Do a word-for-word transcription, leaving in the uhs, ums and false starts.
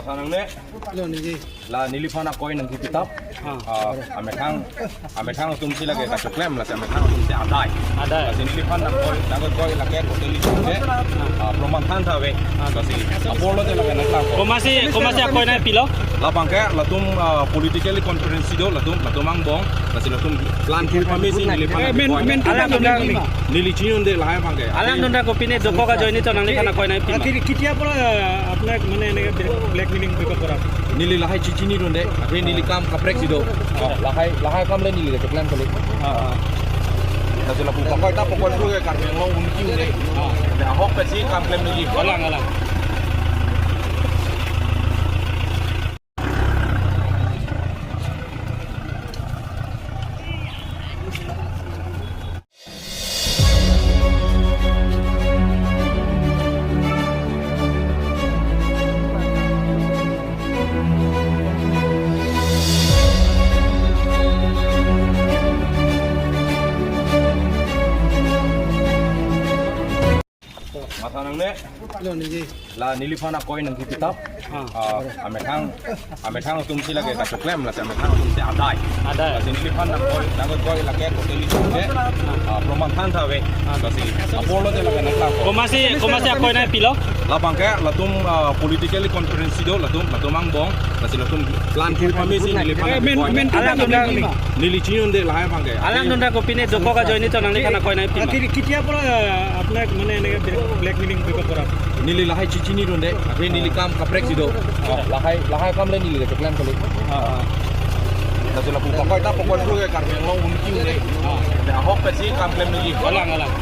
Thanang ne? Lo niji. La neliphan akoi nangkipitap. Ah. Ah, amethang, amethang atumsi lake kachoklem, lasi amethang atumsi adai. Adai. Lasi neliphan nangkoi, nangkoi lake kote nelitum ke, ah, proman than tha ave. Ah. Lasi apor lote lake nangklang. Komatsi, komatsi akoi nangpilo? Labang ke latum, ah, politically conference do latum, latum angbong. Lasi latum plan thur pamesi neliphan akoi. Alang dunda, neli chinidunde lahai abang ke. Alang dunda kopine dokok ajoine to nangliphan akoi nangpima? Kiti-, ketia pora, ah, apnak mane ene blackmailing bikot pora? Neli lahai chichinidunde, aphi neli kam kaprek si do. Ah, lahai, lahai kam le neli le plan kali. Ah. Lasi lapu pakoi ta pakoi pura ke Karbi Anglong unki unde. Ah. Ahok pesi kam klem neli. Alang, alang. Matha nang ne? Lo niji. La neliphan akoi nangkipitap. Ah. Ah, amethang, amethang atumsi lake kachoklem, lasi amethang atumsi adai. Adai. Lasi neliphan nangkoi, nangkoi lake kote nelitum ke, ah, proman than tha ave. Ah. Lasi apor lote lake nangklang. Komatsi, komatsi akoi nangpilo? Labang ke latum, ah, politically conference do latum, latum angbong. Lasi latum plan thur pamesi neliphan akoi. Alang dunda, neli chinidunde lahai abang ke. Alang dunda kopine dokok ajoine to nangliphan akoi nangpima? Kiti-, ketia pora, ah, apnak mane ene blackmailing bikot pora? Neli lahai chichinidunde, aphi neli kam kaprek si do. Ah, lahai, lahai kam le neli le plan kali. Ah. Lasi lapu pakoi ta pakoi pura ke Karbi Anglong unki unde. Ah. Ahok pesi kam klem neli. Alang, alang.